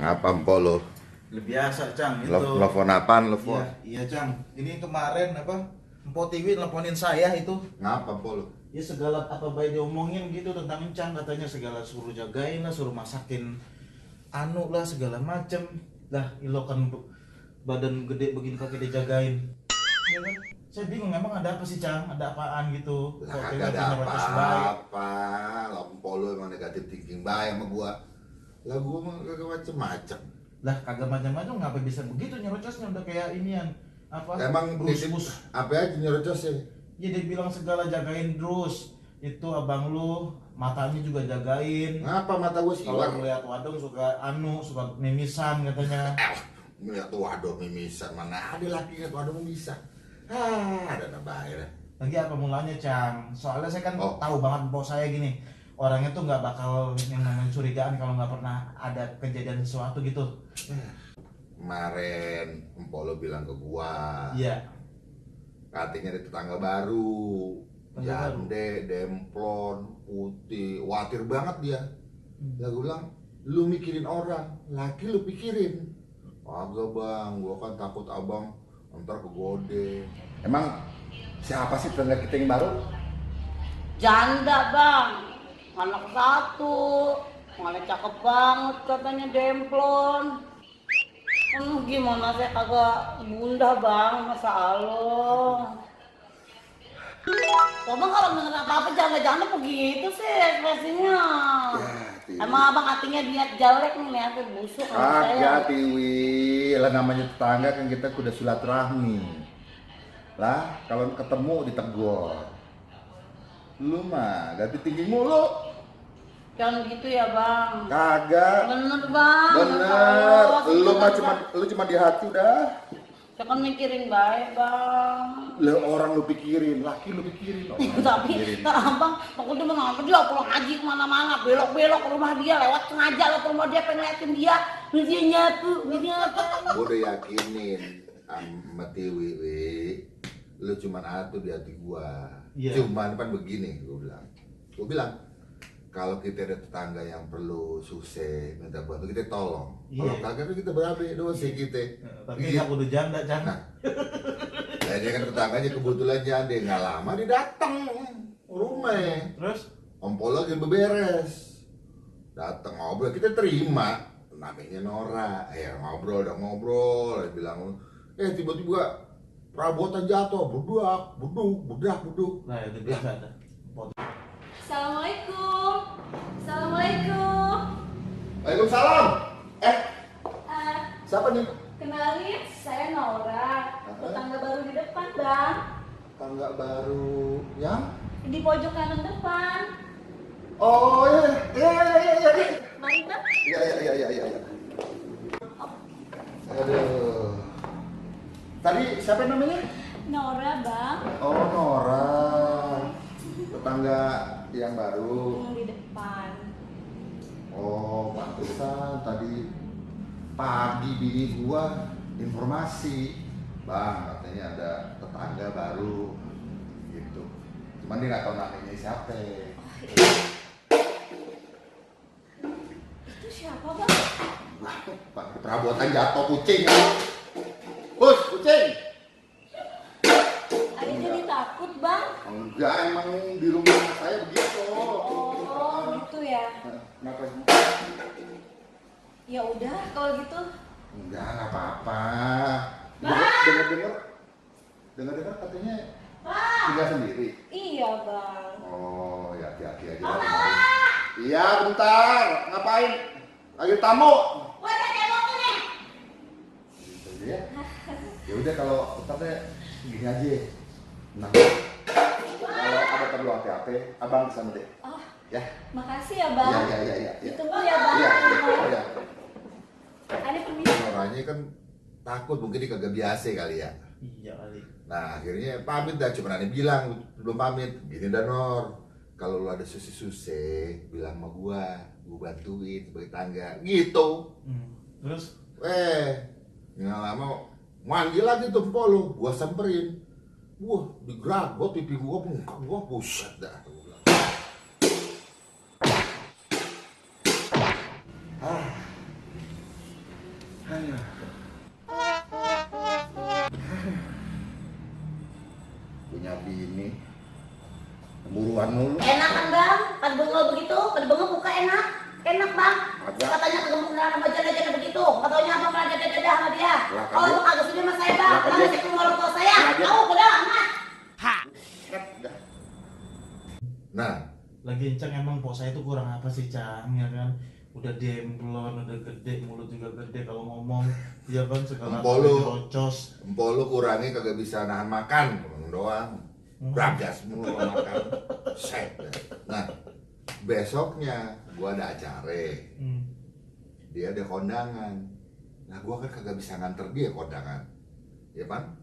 Ngapa mpok lo? Biasa Cang itu. Telepon apaan lo? Iya Cang. Ini kemarin apa? Mpok Tiwi teleponin saya itu. Ngapa mpok lo? Ya segala apa baik diomongin gitu tentang Encang, katanya segala suruh jagain lah, suruh masakin anu lah segala macem lah. Ilo kan badan gede begini pakai dijagain. Ya kan? Saya bingung emang ada apa sih Cang? Ada apaan gitu? Lah Kok kagak ada nyerocos baik? apa-apa. Lah mpok lo emang negatif thinking baik sama gua. Lah gua mah kagak macem-macem. Lah kagak macam-macam, ngapa bisa begitu nyerocosnya? Udah kayak inian apa? Emang bus. apa aja nyerocosnya? Ya dia bilang segala jagain terus. Itu abang lu matanya juga jagain. Ngapa mata gua sih? Kalau ngeliat wadong suka suka mimisan katanya. Ngeliat waduh mimisan, mana ada laki ngeliat waduh mimisan. Ada nambahnya. Lagi apa mulanya Cang? Soalnya saya kan Oh. tahu banget bos saya gini. Orangnya tuh nggak bakal yang namanya curigaan kalau nggak pernah ada kejadian sesuatu gitu. Kemarin mpok lo bilang ke gua. Iya. Katanya ada tetangga baru. Tetangga Jande, demplon, putih, khawatir banget dia. Lah gue bilang, lu mikirin orang, laki lu pikirin. Agak bang, gua kan takut abang ntar kegode. Emang siapa sih tetangga kita yang baru? Janda bang, anak satu, malah cakep banget katanya demplon. Gimana saya kagak bunda bang, masa Allah. Abang kalau denger apa-apa janda-janda begitu sih ekspresinya. Emang abang hatinya niat jelek nih, niatnya busuk sama saya. Tiwi, lah namanya tetangga kan kita kuda silaturahmi. Lah kalau ketemu ditegur. Lu mah ganti tinggi mulu. Jangan gitu ya bang. Kagak. Bener bang. Bener. Lu cuma di hati udah. Saya kan mikirin baik bang. Lah orang lu pikirin, laki lu pikirin. Tapi abang takutnya mengapa dia pulang haji kemana-mana, belok-belok ke rumah dia, lewat sengaja lah ke rumah dia, pengen liatin dia nyatu. Gue udah yakinin sama Tiwi, lu cuman atu di hati gua. Iya. Cuman kan begini, gue bilang kalau kita ada tetangga yang perlu susah minta bantu, kita tolong. Kalau Iya. kagak kita berabe dosa kita. Tapi nggak kudu janda Cang. Nah, dia kan tetangganya kebetulan janda, nggak lama dia datang rumah. Terus Ompol lagi beberes, datang ngobrol, kita terima. Namanya Nora, ngobrol, dia bilang, tiba-tiba perabotan jatuh, buduk. nah itu biasa ada. Assalamualaikum. Assalamualaikum. Waalaikumsalam. Siapa nih? Kenalin, saya Nora. Tetangga baru di depan, Bang. Tangga baru yang? Di pojok kanan depan. Oh iya. Mari, Bang. Iya. Aduh. Tadi siapa namanya? Nora, Bang. Oh Nora. Tetangga yang baru. Di depan. Oh, pantesan tadi pagi bini gua informasi, Bang, katanya ada tetangga baru gitu. Cuman dia nggak tahu namanya siapa. Itu siapa, Bang? Wah, perabotan jatuh kucing. Kucing. Ada jadi takut, Bang. Enggak, emang di rumah saya begitu. Oh, gitu ya. Kenapa? Ya udah, kalau gitu. Enggak apa-apa. Bang! Dengar katanya Bang! tinggal sendiri. Iya, Bang. Oh, ya hati-hati aja. Mama! Iya, bentar. Ngapain? Lagi tamu. Wah, ada mau nih. Gitu ya. Ya udah kalau tetapnya gini aja. Nah, kalau ada perlu apa-apa, abang kesana deh. Oh, Ya. makasih ya, Bang. Iya. Ditunggu ya, Bang. Iya. Ada permisi. Orangnya kan takut, mungkin dia kagak biasa kali ya. Iya kali. Nah, akhirnya pamit dah, cuma aneh bilang belum pamit. Gini dah Nor, kalau lu ada susah-susah, bilang sama gua bantuin sebagai tangga. Gitu. Terus Nggak lama manggil lagi tuh mpok lu, gua samperin. Wah, digragot pipi gua, muka gua buset dah. Punya bini buruan mulu. Enak kan bang? Kan bengkel begitu, kan bengkel buka enak. Enak bang. Agak. Katanya kegemuran sama jalan-jalan begitu. Katanya abang pernah jaga-jaga sama dia. Lah, Kalau kan lu kagak sudi sama saya bang, Lah, kan mana dia- sih keluar orang tua saya? Lah, dia- Tahu udah amat. Nah, Lagi Encang emang pok saya itu kurang apa sih Cang, ya kan? Udah demplon, udah gede, mulut juga gede kalau ngomong. Ya bang, segala Empol lu. rocos. empol lu kurangi kagak bisa nahan makan, ngomong doang. Bragas mulu kalau makan. Set. Nah, besoknya gua ada acara. Dia ada kondangan. Nah, gua kan kagak bisa nganter dia kondangan. Ya kan?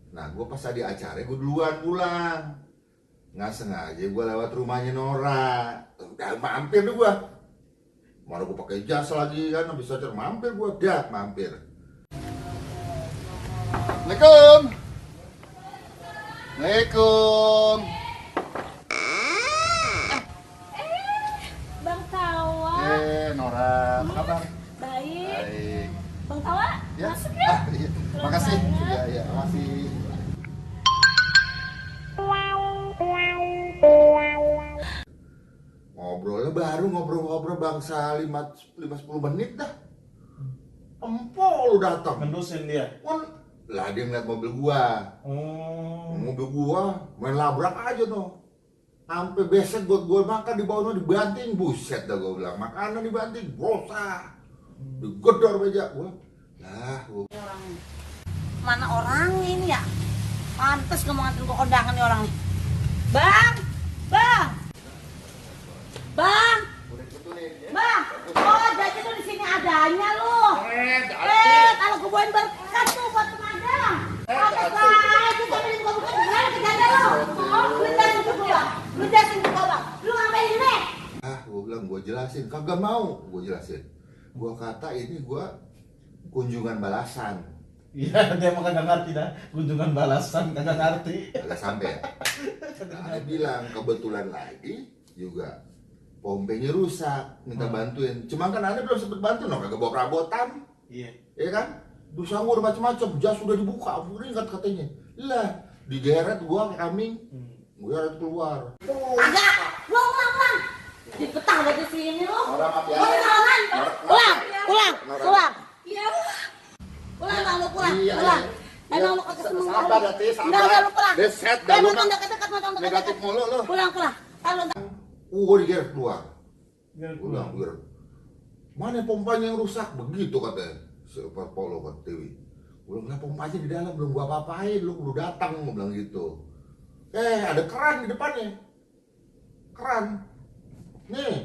Nah, gua pas ada acara gua duluan pulang. Nggak sengaja gua lewat rumahnya Nora. Udah mampir deh gua. Mana gua pakai jas lagi kan, habis acara mampir gua, mampir. Assalamualaikum. Assalamualaikum. Bang Tawa. Nora, apa kabar? Baik. Baik. Bang Tawa, Ya. masuk ya. Iya. Makasih. Ya, makasih. Ngobrolnya baru ngobrol-ngobrol bangsa 5-10 menit dah. Empol lu datang. Ngendusin dia. Lah dia ngeliat mobil gua. Oh. Mobil gua main labrak aja tuh. Sampai besek buat gua makan di bawah dibanting, buset dah gua bilang. Makanan dibanting, bosa. Digedor meja gua. Lah, gua Mana orangnya ini ya? Pantes gak mau nganterin ke kondangan nih orang nih. Bang! Bang! Bang! Bang! Oh, jadi tuh di sini adanya lu. Kalau gue bawain berkat tuh buat pengadang. Itu sampai di buka-buka gimana kejadian lu? Lu jelasin ke gua. Lu jelasin ke gua, Bang. Lu ngapain ini? gua bilang gua jelasin, kagak mau gua jelasin. Gua kata ini gua kunjungan balasan. Iya, dia mah kagak ngerti dah. Kunjungan balasan kagak ngerti. Agak sampai ya. Nah, dia bilang kebetulan lagi juga pompenya rusak, minta bantuin. Cuma kan Anda belum sempet bantu, no, kagak bawa perabotan, Iya. ya kan? Dosa gua udah macam-macam, jas udah dibuka, ringat katanya. Lah, digeret gua ke kambing, gua geret keluar. Agak. Pulang. Dipetah dari sini lu. Nora, maaf ya. Pulang. Pulang. Iya. Pulang, Bang, lu pulang. Iya, Pulang. iya. Emang lu kagak seneng. Sabar ya, Tis, sabar. Udah, lu pulang. Deset dah, lu Nonton mah. dekat-dekat, nonton Negatif dekat-dekat. mulu lu. Pulang. Kalau Gua digeret keluar. Biar Gua bilang, "Geret, mana pompanya yang rusak?" Begitu katanya. Si Pak Polo ke Tiwi. Gua bilang, "Lah pompanya di dalam belum gua apa-apain, lu udah datang," gua bilang gitu. Ada keran di depannya. Keran. Nih.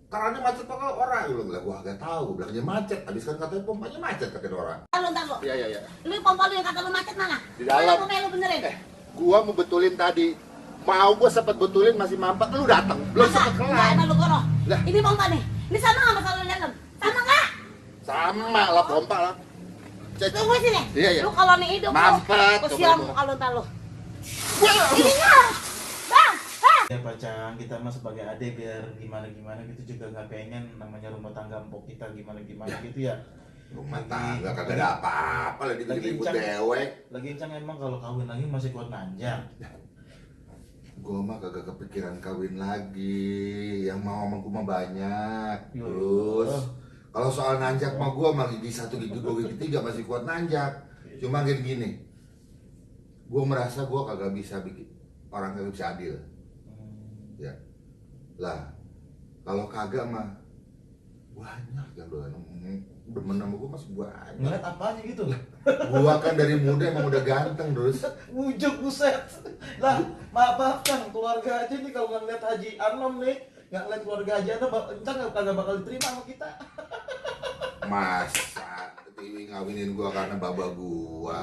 Kerannya macet apa orang? Gua bilang, "Lah gua agak tahu." Bilangnya macet. Habis kan katanya pompanya macet kata orang. ntar lu. Iya. Lu pompa lu yang kata lu macet mana? Di dalam. Mana lu benerin? Gua mau betulin tadi. Mau gua sempet betulin masih mampet, lu datang. Belum Masa? sempet Enggak, kelar. emang lu goroh. Lah. Ini pompa nih. Ini sama nggak masalah lu dalam? Sama nggak? Sama lah pompa lah. Cek. Tunggu sini. Iya. Lu kalau nih hidup Mampet, kesian coba lu. kalau ntar lu. Ini nggak. Bang. Ya Pacang, kita mah sebagai adik biar gimana-gimana gitu juga nggak pengen namanya rumah tangga empok kita gimana-gimana gitu ya. Rumah tangga kagak ada apa-apa lagi Lagi ribut incang. dewek. Lagi Encang emang kalau kawin lagi masih kuat nanjak. Gua mah kagak kepikiran kawin lagi. Yang mau sama gua mah banyak. Yo. Terus kalau soal nanjak mah gua mah gigi 1, gigi 2, gigi 3 masih kuat nanjak. Cuma gini. Gua merasa gua kagak bisa bikin orang kagak bisa adil. Ya. Lah, kalau kagak mah banyak yang demen sama gua masih banyak. Ngeliat apanya gitu? Gua kan dari muda emang udah ganteng terus. Wujud buset. Lah, maaf Kang, keluarga aja nih kalau nggak ngeliat Haji Anom nih, nggak ngeliat keluarga Haji Anom, Encang kagak bakal diterima sama kita. Masa Tiwi ngawinin gua karena baba gua.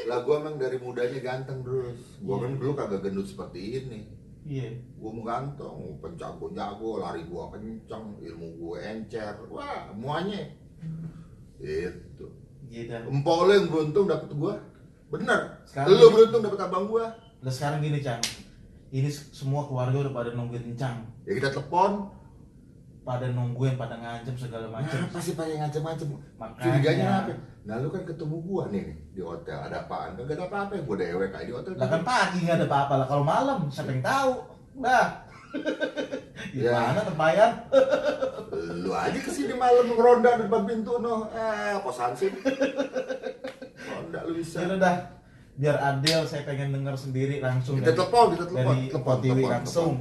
Lah gua emang dari mudanya ganteng terus. Gua kan dulu kagak gendut seperti ini. Iya. Gua mau ganteng, penjago-jago, lari gua kenceng, ilmu gua encer. Wah, semuanya. Itu. Gitu. Empok lo yang beruntung dapet gua. Bener. Sekarang Lu beruntung dapet abang gua. Lah sekarang gini Cang, ini semua keluarga udah pada nungguin Encang. Ya kita telepon. pada nungguin, pada ngancem segala macam. Kenapa sih pakai ngancem-ngancem? Makanya. Curiganya apa? Nah lu kan ketemu gua nih di hotel, ada apaan? Kagak ada apa-apa, gua dewek aja di hotel. Lah kan pagi nggak ada apa-apa lah, kalau malam siapa yang tahu? Nah, Ya. gimana terbayang? Lu aja kesini malam ngeronda di depan pintu noh. Kosan sih. Ronda lu bisa. Ya udah, biar adil saya pengen dengar sendiri langsung Kita telepon, dari Pot TV langsung.